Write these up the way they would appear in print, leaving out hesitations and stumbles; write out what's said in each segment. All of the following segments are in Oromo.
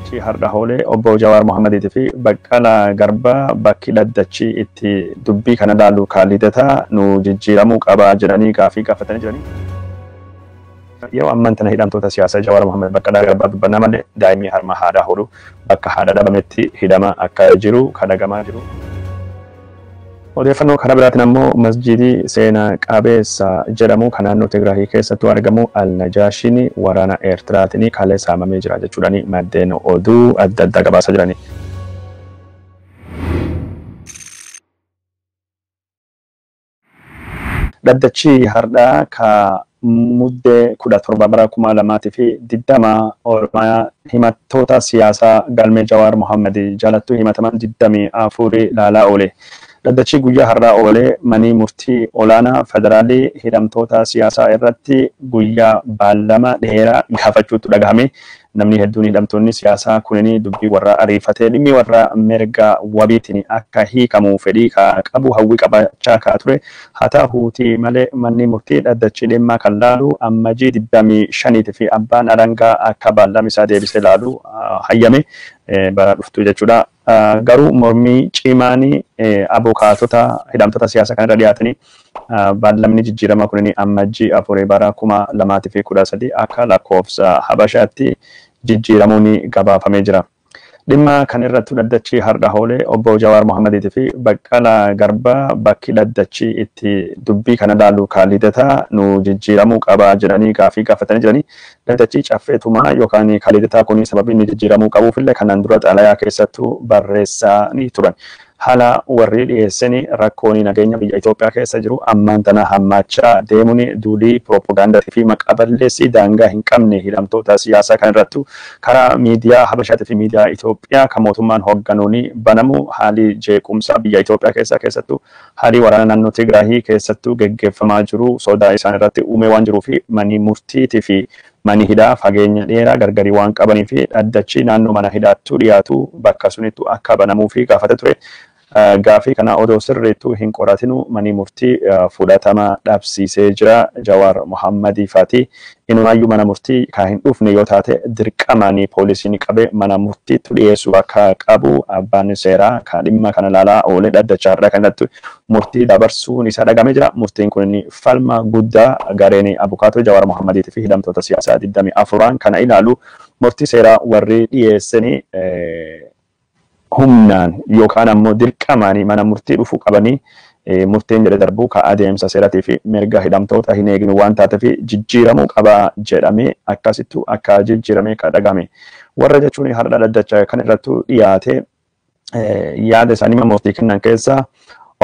Dhaddachi har'a hoolee obbo Jawaar Mohammadiitii fi Baqqalaa Garbaa bakki dhaddachi itti dubbii kana laalu kaalidataa nu jijjiiramuu qabaa jedhanii gaafii gaafatanii jiranii. Yeroo ammaan tana hidhamtoota siyaasaa Jawaar Mohammad Baqqalaa Garbaa dubbannaa malee daa'imni harma haadhaa hodhu bakka haadha dhabametti hidhama akka jiru kadhagamaa jiru. Odeeffannoo karaa biraatiin ammoo masjiidii seenaa qabeessa jedhamu kan naannoo Tigraay keessattuu argamu Al-Najaashiin waraana Eertiraatiin kalee saamamee jira jechuudhaan maddeen oduu adda addaa gabaasaa jirani. Dhaddachi har'aa ka muddee 17 bara 2020 oolmaa himattoota siyaasaa galmee Jawaar Mohammad jalattuu himataman 24 ilaalaa oole. Dhaddachi guyyaa har'aa oolee manii murtii olaanaa federaalii hidhamtoota siyaasaa irratti guyyaa baallama dheeraa gaafachuutu dhagahame. Namni hedduun hidhamtoonni siyaasaa kunniin dubbii warra ariifatee dhimmi warra mirga wabiitiin akka hiikamu fedhii qabu hawwii qabaachaa kaa ture. Haa ta'uutii malee manni murtii dhaddachi dhimma kan laalu ammajii 25 fi abbaan alangaa akka baallama isaa deebisee laalu hayyame bara dhuftu jechuudha. Garuu mormii cimaan abukaatota hidhamtoota siyaasaa kanarra dhiyaatanii baallamni jijjiirama kunniin ammajjii 4 bara 2013 akka lakkoofsa Habashaatti jijjiiramuun gabaafamee jira. Dhimma kan irratti dhaddachi har'a hoolee obbo Jawaar Mohammadiitii fi Baqqalaa Garbaa bakki dhaddachi itti dubbii kana laalu kaalidataa nu jijjiiramuu qabaa jedhanii gaafii gaafatanii jiranii. Dhaddachi caffeetumaa yookaan kaalidataa kun sababii inni jijjiiramuu qabuufillee kanaan dura xalayaa keessattuu barreessaa ni turan. Haala warri dhiyeessanii rakkoon nageenya biyya Itoophiyaa keessa jiru ammaan tana hammaachaa deemuun duulii piroopagaandaatii fi maqaa balleessii daangaa hin qabne hidhamtoota siyaasaa kan irrattu karaa miidiyaa Habashaatii fi miidiyaa Itoophiyaa kan mootummaan hoogganuun banamu haalli jeequmsaa biyya Itoophiyaa keessa keessattuu haalli waraana naannoo Tigraahii keessattuu geggeeffamaa jiru sodaa isaan irratti uumee waan jiruu fi manii murtiitii fi mani hidhaa fageenya dheeraa gargarii waan qabanii fi dhaddachi naannoo mana hidhaattuu dhiyaatu bakka sunittu akka banamuu fi gaafate ture. Gaafii kana odoo sirriittuu hin qoratinu manii murtii fudhatama dhabsiisee jira Jawaar Mohammadii faati. Inumaayyuu mana murtii kan hin dhufne yoo taate dirqamaanii poolisiin qabee mana murtiitti dhiyeessuu akka qabu abbaan seeraa kan dhimma kana ilaalaa oolee dhaddacha har'a kanatti murtii dabarsuun isaa dhagamee jira. Murtiin kun falma guddaa gareen abukaatoo Jawaar Mohammadiitii fi hidhamtoota siyaasaa 24 kana ilaalu murtii seeraa warri dhiyeessanii humnaan yookaan ammoo dirqamaanii mana murtii dhufuu qabanii murteen jedhe darbuu ka adeemsa seeratii fi mirga hidhamtoota hin eegnu waan taateef jijjiiramuu qabaa jedhamee akkasittu akka jijjiiramee ka dhagame. Warra jechuun har'a dhaddacha kan irrattu dhiyaate yaada isaanii murtii kennan keessaa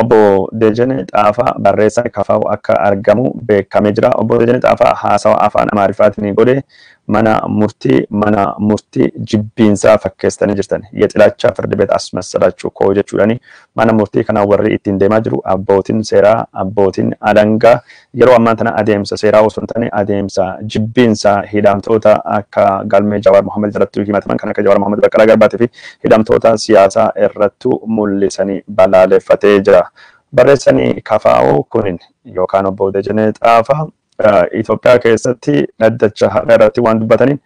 obbo Dejene Xaafaa barreessaa KFO akka argamu beekamee jira. Obbo Dejene Xaafaa haasawa afaan Amaariffaatiin godhe mana murtii jibbiinsaa fakkeessanii jirtan. የጥላቻ ፍርድ ቤት አስመሰላችሁ koo jechuudhaani mana murtii kana warri ittiin deemaa jiru abbootiin seeraa abbootiin alangaa yeroo ammaan tana adeemsa seeraa osoo hin taane adeemsa jibbiinsaa hidhamtoota akka galmee Jawaar Mohammad irratti himataman kan akka Jawaar Mohammad Baqqalaa Garbaatii fi hidhamtoota siyaasaa irrattu mul'isanii balaaleffatee jira. Barreessanii KFO kunin yookaan obbo Dejenee Xaafaa Itoophiyaa keessatti dhaddacha har'a irratti waan dubbataniin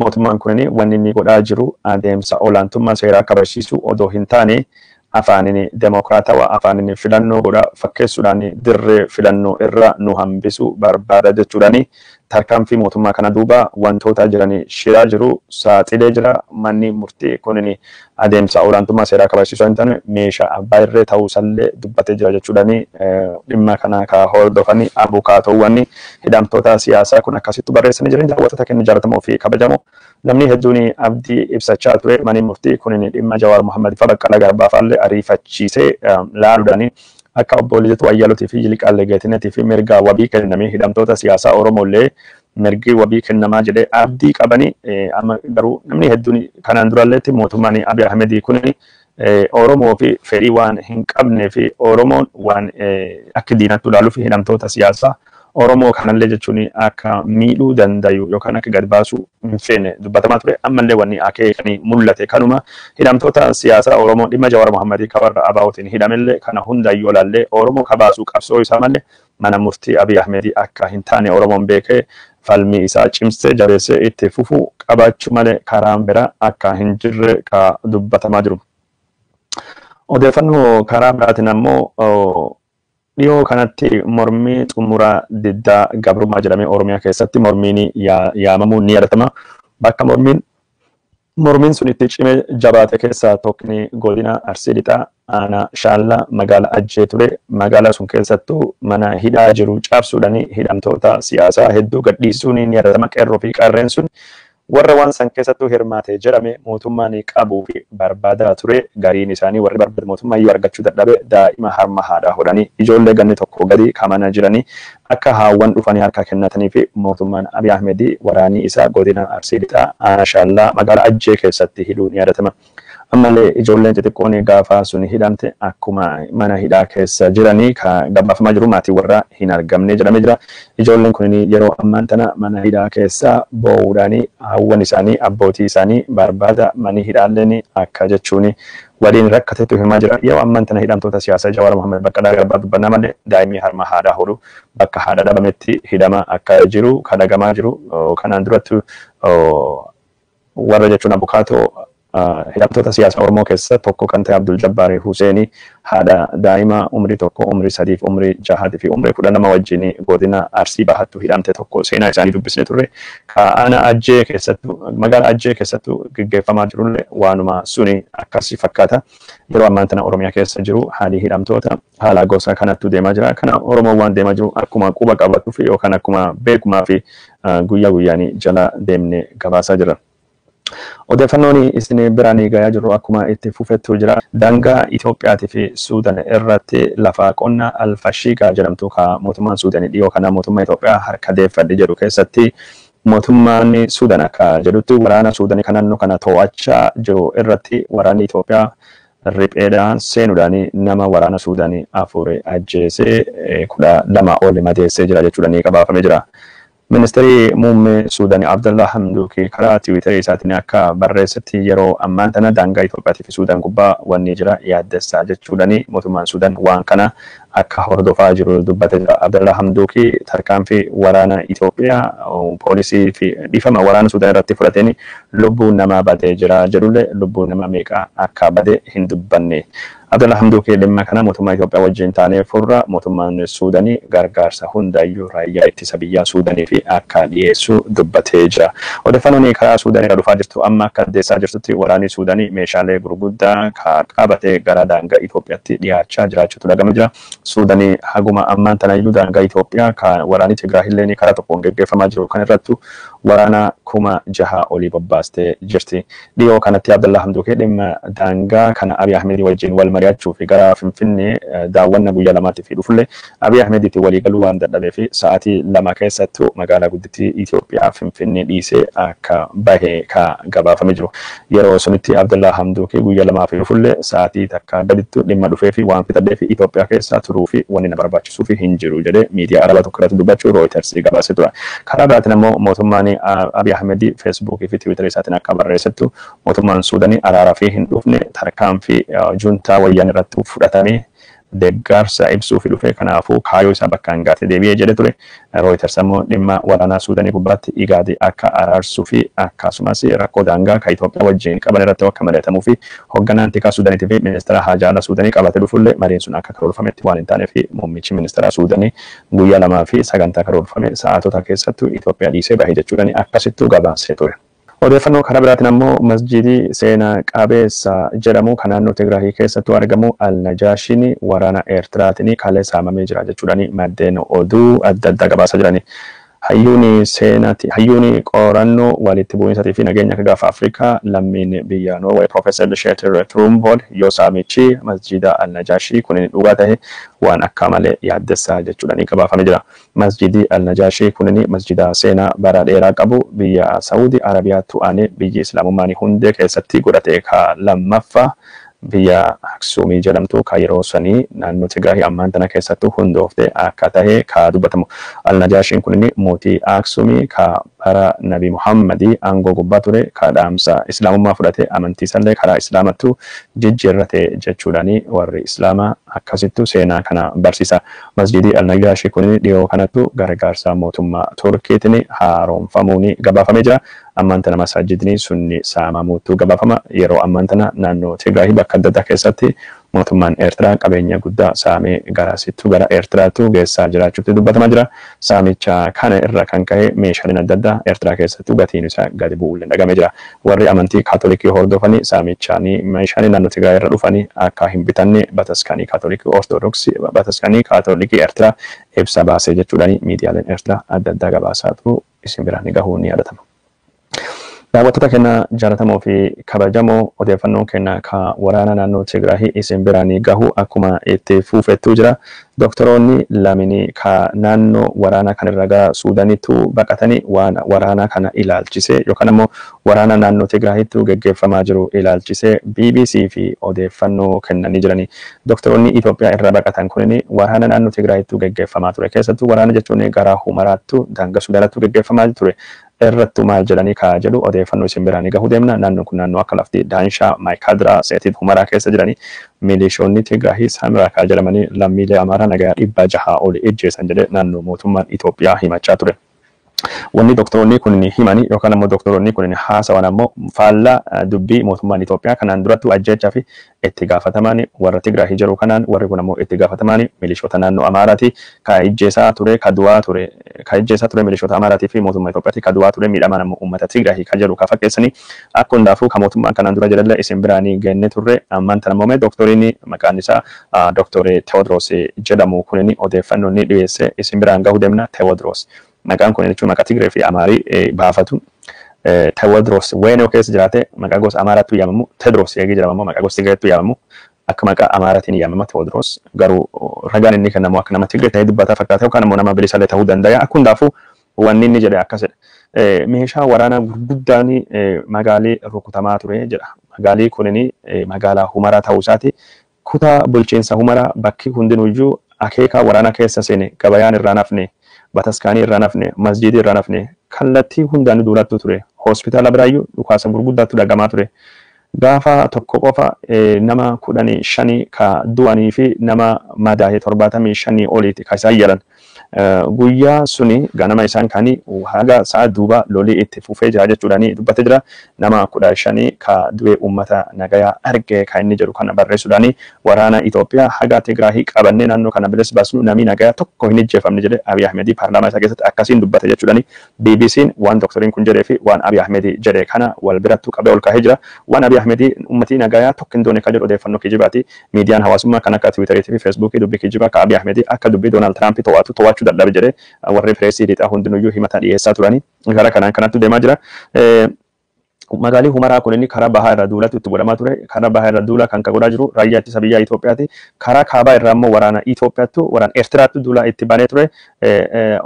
mootummaan kunin wanni inni godhaa jiru adeemsa olaantummaa seeraa kabachiisu odoo hin taane afaaniin demokiraatawaa afaaniin filannoo godhaa fakkeessuudhaan dirree filannoo irra nu hambisu barbaada jechuudhaan tarkaanfii mootummaa kana duuba wantoota jiranii shiraa jiru saaxilee jira. Manni murtii kunin adeemsa olaantummaa seeraa kabachiisuu hin taane meeshaa abbaa irree ta'uusallee dubbatee jira jechuudhaan dhimma kana ka hordofanii abukaatowwan hidhamtoota siyaasaa kun akkasittu barreessanii jiran daawwattoota keenya jaallatamoo fi kabajamoo. Namni hedduun abdii ibsachaa ture manni murtii kunin dhimma Jawaar Mohammad fi Baqqalaa Garbaa fa'aallee ariifachiisee laaluudhaan akka obbo Lidatuu Ayyaalotii fi Yiliqaalle Geetinetii fi mirga wabii kennamee hidhamtoota siyaasaa Oromollee mirgi wabii kennamaa jedhee abdii qabanii amma garuu namni hedduun kanaan duralleetti mootummaan Abiy Ahmedii kun Oromoo fi fedhii waan hin qabnee fi Oromoon waan akka diinatti ilaaluu fi hidhamtoota siyaasaa Oromoo kanallee jechuun akka miidhuu dandayu yookaan akka gad baasuu hin feene dubbatamaa ture. Ammallee wanni akeekanii mul'ate kanuma hidhamtoota siyaasaa Oromoo dhimma Jawaar Mohammadii kabarra ABOtiin hidhamellee kana hundayyuu olaallee Oromoo kabaasuu qabsoo isaa malee mana murtii Abiy Ahmedii akka hin taane Oromoon beekee Falmii isaa cimsee jabeessee itti fufuu qabaachuu malee karaan biraa akka hin jirre ka dubbatamaa jiru. Odeeffannoo karaa biraatiin ammoo dhiyoo kanatti mormii xumuraa diddaa gabrummaa jedhamee Oromiyaa keessatti mormiin yaamamuun ni yaadatama. Bakka mormiin sun itti cimee jabaate keessaa tokkni godina Arsii Lixaa aanaa Shaallaa magaalaa Ajjee ture. Magaalaa sun keessattuu mana hidhaa jiru cabsuudhaan hidhamtoota siyaasaa hedduu gadhiisuun ni yaadatama. Qeerroo fi qarreen sun warra waan san keessattuu hirmaate jedhame mootummaan qabuu fi barbaadaa ture. Gariin isaanii warri barbaadu mootummaa iyyuu argachuu dadhabe daa'ima harma haadhaa hodhanii ijoollee ganni tokko gadi kamana jiranii akka haawwan dhufanii harka kennatanii fi mootummaan Abiy Ahmed waraanii isaa godina Arsii Lixaa aanaa Shaallaa magaalaa Ajjee keessatti hidhuun yaadatama. Ammallee ijoolleen xixiqqoon gaafa sun hidhamte akkuma mana hidhaa keessa jiranii ka gabaafamaa jiru maatii warraa hin argamne jedhamee jira. Ijoolleen kun yeroo ammaan tana mana hidhaa keessa boo'uudhaan hawwan isaanii abbootii isaanii barbaada manni hidhaalleen akka jechuun waliin rakkatetu himaa jira. Yeroo ammaan tana hidhamtoota siyaasaa Jawaar Mohaammed Baqqalaa Garbaa dubbannaa malee daa'imni harma haadhaa hodhu bakka haadha dhabametti hidhama akka jiru kadhagamaa jiru. Kanaan duratti warra jechuun abukaatoo hidhamtoota siyaasaa Oromoo keessa tokko kan ta'e Abdul Jabbaar Huseenii haadha daa'ima umrii 1, umrii 3, umrii 6 fi umrii 12 wajjin godina Arsii Bahattu hidhamte tokko seenaa isaanii dubbisne turre. Aanaa Ajjee keessattuu magaalaa Ajjee keessattuu gaggeeffamaa jirullee waanuma suni akkasii fakkaata. Yeroo ammaan tana Oromiyaa keessa jiru haalli hidhamtoota haala gosa kanattu deemaa jira. Kana Oromoon waan deemaa jiru akkuma quba qabatuu fi yookaan akkuma beekumaa fi guyyaa guyyaan jala deemnee gabaasaa jira. Odeeffannoon isin biraan gahaa jiru akkuma itti fufettu jira. Daangaa Itoophiyaatii fi Suudaan irratti lafa qonna Alfashiigaa jedhamtu ka mootummaan Suudaan dhiyoo kana mootummaa Itoophiyaa harka deeffadhe jedhu keessatti mootummaan Suudaan akka jedhutti waraana Suudaan kan naannoo kana to'achaa jiru irratti waraanni Itoophiyaa ripheedhaan seenuudhaan nama waraana Suudaan 4 ajjeesee 12 ol madeessee jira jechuudhaan ni qabaafamee jira. Ministeerri muummee Suudaan Abdullah Hamduuki karaa Tiwiiterii isaatiin akka barreessetti yeroo ammaan tana daangaa Itoophiyaatii fi Suudaan gubbaa wanni jira yaaddessaa jechuudhaan mootummaan Suudaan waan kana akka hordofaa jiru dubbatee jira. Abdullah Hamduuki tarkaanfii waraana Itoophiyaa poolisii fi dhiifama waraana Suudaan irratti fudhateen lubbuun namaa badee jira jedhullee lubbuun nama meeqa akka bade hin dubbanne. Abdullah Hamduuki dhimma kana mootummaa Itoophiyaa wajjin taanee furra mootummaan Suudaanii gargaarsa hundayyuu raayyaa ittisa biyyaa Suudaanii fi akka dhiyeessu dubbatee jira. Odeeffannoon karaa Suudaanii irraa dhufaa jirtu amma akka addeessaa jirtutti waraanni Suudaanii meeshaalee gurguddaa qabatee gara daangaa Itoophiyaatti dhiyaachaa jiraachuutu dhagama jira. Suudaanii haguma ammaan tanayyuu daangaa Itoophiyaa kan waraanni Tigraahillee karaa tokkoon gaggeeffamaa jiru kan irrattu waraana 6,000 olii bobbaastee jirti. Dhiyoo kanatti Abdullah Hamduuki dhimma daangaa kana Abiy Ahmed wajjin wal mari'achuu fi gara Finfinnee daawwanna guyyaa lamaatiif dhufullee Abiy Ahmeditti walii galuu waan dadhabee fi sa'aatii 2 keessattuu magaalaa guddittii Itoophiyaa Finfinnee dhiisee akka bahe ka gabaafamee jiru. Yeroo sunitti Abdullah Hamduuki guyyaa lamaaf dhufullee sa'aatii takka gadittu dhimma dhufee fi waan fixadhee fi Itoophiyaa keessa turuu fi wanni na barbaachisuu fi hin jiru jedhee miidiyaa Arabaa tokko irratti dubbachuu Reuters gabaasee ture. Karaa biraatiin ammoo mootummaan Abiy Ahmed Feesbuukii fi Tiwiiterii isaatiin akka barreessettu mootummaan Suudaanii araaraa fi hin dhufne tarkaanfii juntaa wayyaan irratti fudhatamee deeggarsa ibsuu fi dhufe kanaafuu kaayyoo isaa bakka hin gaate deebi'ee jedhe ture. Reuters ammoo dhimma waraanaa Suudaanii gubbaatti Igaadi akka araarsuu fi akkasumas rakkoo daangaa kan Itoophiyaa wajjin qaban irratti akka mari'atamuu fi hoogganaan tikaa Suudaaniitii fi ministeera haajaa Suudaanii qabatee dhufullee mariin sun akka karoorfametti waan hin taaneef muummichi ministeera Suudaanii guyyaa 2 fi sagantaa karoorfame sa'aatota keessattuu Itoophiyaa dhiisee bahe jechuudhaan akkasittuu gabaasee ture. Odeeffannoo karaa biraatiin ammoo masjidii seenaa qabeessa jedhamu kan naannoo Tigraahii keessattuu argamu Al-Najaashiin waraana Eertiraatiin kalee saamamee jira jechuudhaan maddeen oduu adda addaa gabaasaa jirani. Hayyuun qorannoo walitti bu'iinsatii fi nageenya akka gaafa Afrikaa lammiin biyya Noorweey Profeesar Sheetir Truumbool yoo saamichi masjida Al-Najaashii kun dhugaa ta'e waan akka malee yaaddessaa jechuudhaan gabaafamee jira. Masjidi Al-Najaashii kun masjida seenaa bara dheeraa qabu biyya Saawudi Arabiyaatti aanee biyyi Islaamummaan hundee keessatti godhate ka lammaffaa Biyya Aksuumii jedhamtu ka yeroo sanii naannoo Tigraay ammaan tana keessattuu hundoofte akka tahe ka dubbatamu. Al-Najaashiin kun mootii Aksuumii ka bara Nabi Muhammadii aangoo gubbaa ture, ka dhaamsa Islaamummaa fudhate, amantii isallee karaa Islaamattu jijjiirrate jechuudhaani warri Islaamaa akkasittu seenaa kana barsiisa. Masjidii Al-Najaashii kun dhiyoo kanattu gargaarsa mootummaa Turkiitiin haaromfamuun gabaafamee jira. Ammaan tana masaajidni sunni saamamuutu gabaafama. Yeroo ammaan tana naannoo Tigraay bakka adda addaa keessatti mootummaan Eertiraa qabeenya guddaa saamee garasittu gara Eertiraattu geessaa jiraachuutti dubbatamaa jira. Saamicha kana irra kan ka'e meeshaaleen adda addaa Eertiraa keessattuu gatiin isaa gadi bu'uullee dhagamee jira. Warri amantii Kaatolikii hordofanii saamichaanii meeshaalee naannoo Tigraay irra dhufanii akka hin bitanne bataskaanii Kaatolikii Ortodoksii, bataskaanii Kaatolikii Eertiraa ibsa baasee jechuudhaan miidiyaaleen Eertiraa adda addaa gabaasaatu isin biraan gahuun ni yaadatama. Daawwattoota keenya jaallatamoo fi kabajamoo, odeeffannoon keenya ka waraana naannoo Tigraay isin biraan gahu akkuma itti fufettuu jira. Doktoroonni lamini ka naannoo waraana kanarra gara Suudaanittu baqatanii waan waraana kana ilaalchise yookaan ammoo waraana naannoo Tigraayittu geggeeffamaa jiru ilaalchise BBC fi odeeffannoo kennanii jirani. Doktoroonni Itoophiyaa irra baqatan kunin waraana naannoo Tigraayittu geggeeffamaa ture. Keessattuu waraana jechuun gara Humaraattu daangaa Suudaanittu geggeeffamaa ture. Irrattu maal jedhanii kaa jedhu odeeffannoo isin biraan gahuu deemna. Naannoon kun naannoo akka lafti Daanshaa, Maayikaadiraa, Seetit, Humaraa keessa jiranii milishoonni Tigraahii Saamiraa kaa jedhamanii lammiilee Amaaraa nagaa 600 oli ijjeessan jedhee naannoo mootummaan Itoophiyaa himachaa ture. Wanni doktoroonni kun himanii yookaan ammoo doktoroonni kun haasawan ammoo faallaa dubbii mootummaan Itoophiyaa kanaan durattu ajjechaa fi itti gaafatamaan warra Tigraahii jiru kanaan, warri kun ammoo itti gaafatamaan milishoota naannoo Amaaraati ka ijjeesaa ture, ka du'aa ture, ka ijjeesaa ture milishoota Amaaraatii fi mootummaa Itoophiyaati, ka du'aa ture miidhamaan ammoo uummata Tigraahii ka jedhu ka fakkeessanii. Akka hundaafuu ka mootummaan kanaan dura jedhallee isin biraanii geenne turre. Ammaan tana immoo doktoriin maqaan isaa Doktor Teewodroos jedhamu kunin odeeffannoo inni dhiyeesse isin biraan gahuu deemna. Teewodroos maqaan kun jechuun maqaa Tigree fi Amaarii baafatu. Teewodroos Weenoo keessa jiraate maqaa gosa Amaaraatti yaamamu, Tedros eegee jedhama maqaa gosa Tigreetti yaamamu, akka maqaa Amaaraatiin yaamama Teewodroos. Garuu ragaan inni kennamu akka nama Tigree ta'ee dubbataa fakkaata yookaan ammoo nama bilisallee ta'uu danda'a. Akka hundaafuu wanni inni jedhe akkasidha. Meeshaa waraanaa gurguddaan magaalii rukutamaa ture jedha. Magaalii kunin magaalaa Humaraa ta'uu isaati. Kutaa bulchiinsa Humaraa bakki hundinuyyuu akeekaa waraanaa keessa seene, gabayaan irraa nafne, bataskaanii irraa nafne, masjiidii irraa nafne, kallattii hundaan duulattu ture. Hospitaala biraayyuu dhukaasa gurguddaatu dhagamaa ture. Gaafa tokko qofa nama 15 ka du'anii fi nama madaa'e 75 oliiti ka isaan yalan. Guyyaa suni ganama isaan kaanii haga sa'a duuba lolii itti fufee jira jechuudhaan dubbatee jira. Nama 15 ka du'e uummata nagayaa arge kan inni jedhu kana barreessuudhaan waraana Itoophiyaa haga Tigraahii qabannee naannoo kana bilis baasnu namni nagayaa tokko hin ijjeefamne jedhe Abiy Ahmedii paarlaamaa isaa keessatti akkasiin dubbate jechuudhaan BBC'n waan doktoriin kun jedhee fi waan Abiy Ahmedii jedhe kana wal birattuu qabee ol kaahee jira. Waan Abiy Ahmedii uummatii nagayaa tokko hin doone kan jedhu odeeffannoo kijibaati. Miidiyaan hawaasummaa kan akka Tiwiiteriitii fi Feesbuukii dubbii kijibaa ka Abiy Ahmedii akka dubbii Doonaald Tiraamp to'atu to'achuu dadhabe jedhee warri pireesii lixaa hundinuyyuu himata dhiyeessaa turanii. Gara kanaan kanattu deemaa jira. Magaalii Humaraa kun inni karaa bahaa irra duulatu itti godhamaa ture. Karaa bahaa irra duula kan godhaa jiru raayyaa ittisa biyyaa Itoophiyaati. Karaa kaabaa irraa immoo waraana Itoophiyaattu, waraana Eertiraattu duula itti banee ture.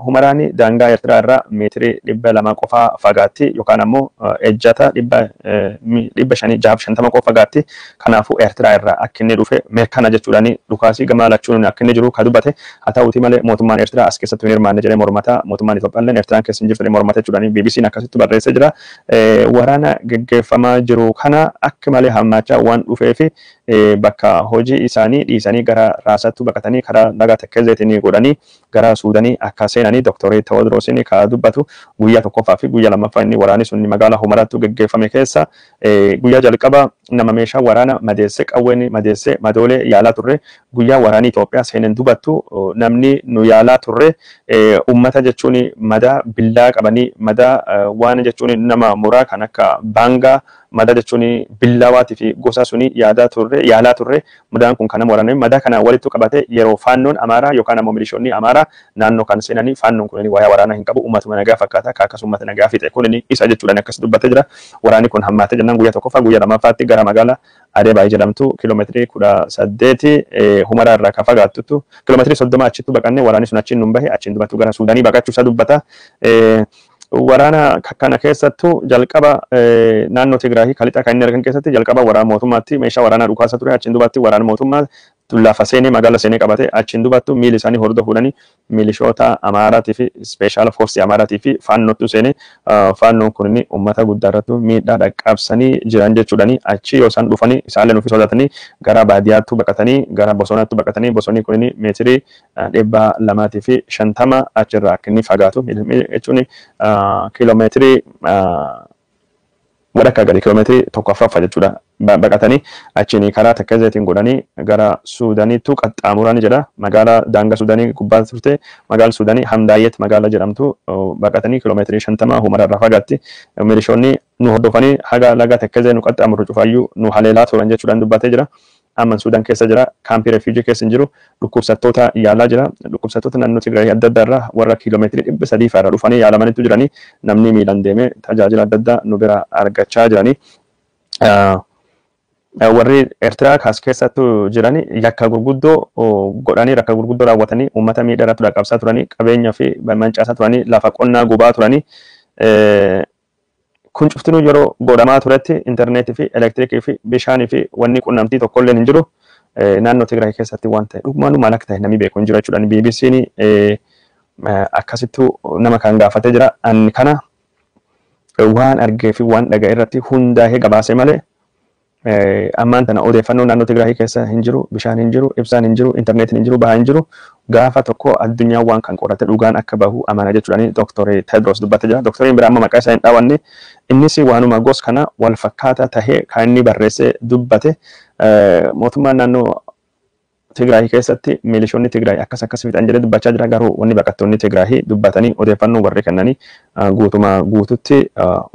Humaraan daangaa Eertiraa irraa meetirii 200 qofaa fagaatti yookaan ammoo ejjata 550 qofa fagaatti. Kanaafuu Eertiraa irraa akka inni dhufe mirkana jechuudhaan dhukaasii gama lachuun akka inni jiru ka dubbate. Haa ta'uuti malee mootummaan Eertiraa as keessatti hin hirmaanne jedhee mormata. Mootummaan Itoophiyaa illee Eertiraan keessa hin jirtu jedhee mormata jechuudhaan BBC'n akkasitti barreessee jira. Waraana geggeeffamaa jiru kana akka malee hammaachaa waan dhufee fi bakka hojii isaanii dhiisanii gara Raasattu baqatanii karaa laga Tekkezeetiin godhanii gara Suudanii akka seenanii Doktorii Tewoodiroosiin ka dubbatu. Guyyaa tokkoffaa fi guyyaa lammaffaa inni waraanni sun magaalaa Humaraattu geggeeffame keessa guyyaa jalqaba nama meeshaa waraana madeessee, qawween madeessee, madoolee yaalaa turre. Guyyaa waraanii Itoophiyaa seeneen dubattu namni nu yaalaa turre ummata jechuun madaa billaa qabanii, madaa waan jechuun nama muraa kan akka baangaa, madaa jechuun billawaatii fi gosa suni yaadaa turre, yaalaa turre. Madaan kun kana waraaname madaa kana walitti qabate yeroo faannoon Amaaraa yookaan ammoo milishoonni Amaaraa naannoo kan seenanii, faannoon kun wayaa waraanaa hin qabu, uummatuma nagaa fakkaata, ka akkas uummata nagaa fixe kun isa jechuudhaan akkas dubbatee jira. Waraanni kun hammaatee jennaan guyyaa tokkoffaa guyyaa lammaffaatti gara magaalaa Adeebaay jedhamtu kiiloomeetirii 18 Humaraa irraa kan fagaattutu kiiloomeetirii 30 achittu baqannee waraanni sun achiin nun bahe, achiin dubattu gara Suudaanii baqachuu isaa dubbata. Waraana kana keessattuu jalqaba naannoo Tigraahii kalixaa kan inni argan keessatti jalqaba waraana mootummaatti meeshaa waraanaa dhukaasa ture. Achiin duubatti waraana mootummaa lafa seenee magaala seenee qabate. Achiin dubattu miili isaanii hordofuudhani milishoota Amaaraatii fi special force Amaaraatii fi faannootu seenee, faannoon kun uummata guddaa irratti miidhaa dhaqqabsanii jiran jechuudhani. Achi yoo isaan dhufanii isaallee nufi sodaatanii gara baadiyyaatti baqatanii, gara bosonaatti baqatanii. Bosonni kun meetirii 250 achirraa akka inni fagaatu jechuun kiiloomeetirii walakkaa gadi, kiiloomeetirii 1.4 jechuudha. Baqatanii achiin karaa Takkazeetiin godhanii gara Suudaaniitu qaxxaamuranii jedha. Magaalaa daangaa Suudaanii gubbaa turte, magaalaa Suudaanii Hamdaayet magaalaa jedhamtu baqatanii, kiiloomeetirii 50 Humara irraa fagaatti. Milishoonni nu hordofanii haga laga Takkazee nu qaxxaamurru cufaayyuu nu haleelaa turan jechuudhaan dubbatee jira. Amma Suudaan keessa jira, kaampii refugee keessa hin jiru, dhukkubsattoota yaalaa jira. Dhukkubsattoota naannoo Tigraay adda addaa irraa warra kiiloomeetirii 300 irraa dhufanii yaalamanitu jiranii, namni miilaan deemee tajaajila adda addaa nu bira argachaa jiranii. Warri Eertiraa kaas keessattuu jirani yakka gurguddoo godhanii, rakka gurguddoo raawwatanii, uummata miidhaa irratti dhaqqabsaa turanii, qabeenya fi mancaasaa turanii, lafa qonnaa gubaa turanii. Kun cuftinuu yeroo godhamaa turetti intarneetii fi elektirikii fi bishaanii fi wanni qunnamtii tokkollee hin jiru. Naannoo Tigraay keessatti waan ta'e dhugumaanuu maal akka ta'e namni beeku hin jiru jechuudha. BBC'n akkasittuu nama kan gaafatee jira. Ani kana waan argee fi waan dhaga'e irratti hundaa'ee gabaase malee, ammaan tana odeeffannoo naannoo Tigraay keessa hin jiru, bishaan hin jiru, ibsaan hin jiru, intarneetiin hin jiru, bahaa hin jiru. Gaafa tokko addunyaan waan kan qorate dhugaan akka bahu amana jechuudhaan Dooktor Tedros dubbatee jira. Dooktoriin biraa amma maqaa isaa hin dhaawanne, innis waanuma gos kana wal fakkaataa tahee kan inni barreessee dubbate, mootummaan naannoo Tigraay keessatti milishoonni Tigraay akkas akkas fixan jedhee dubbachaa jira. Garuu wanni baqattoonni Tigraay dubbatanii odeeffannoo warri kennanii guutuma guututti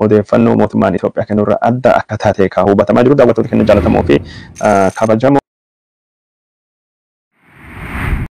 odeeffannoo mootummaan Itoophiyaa kennurraa adda akka taate kan hubatamaa jiru, daawwattoota keenya jaallatamoo fi kabajamoo.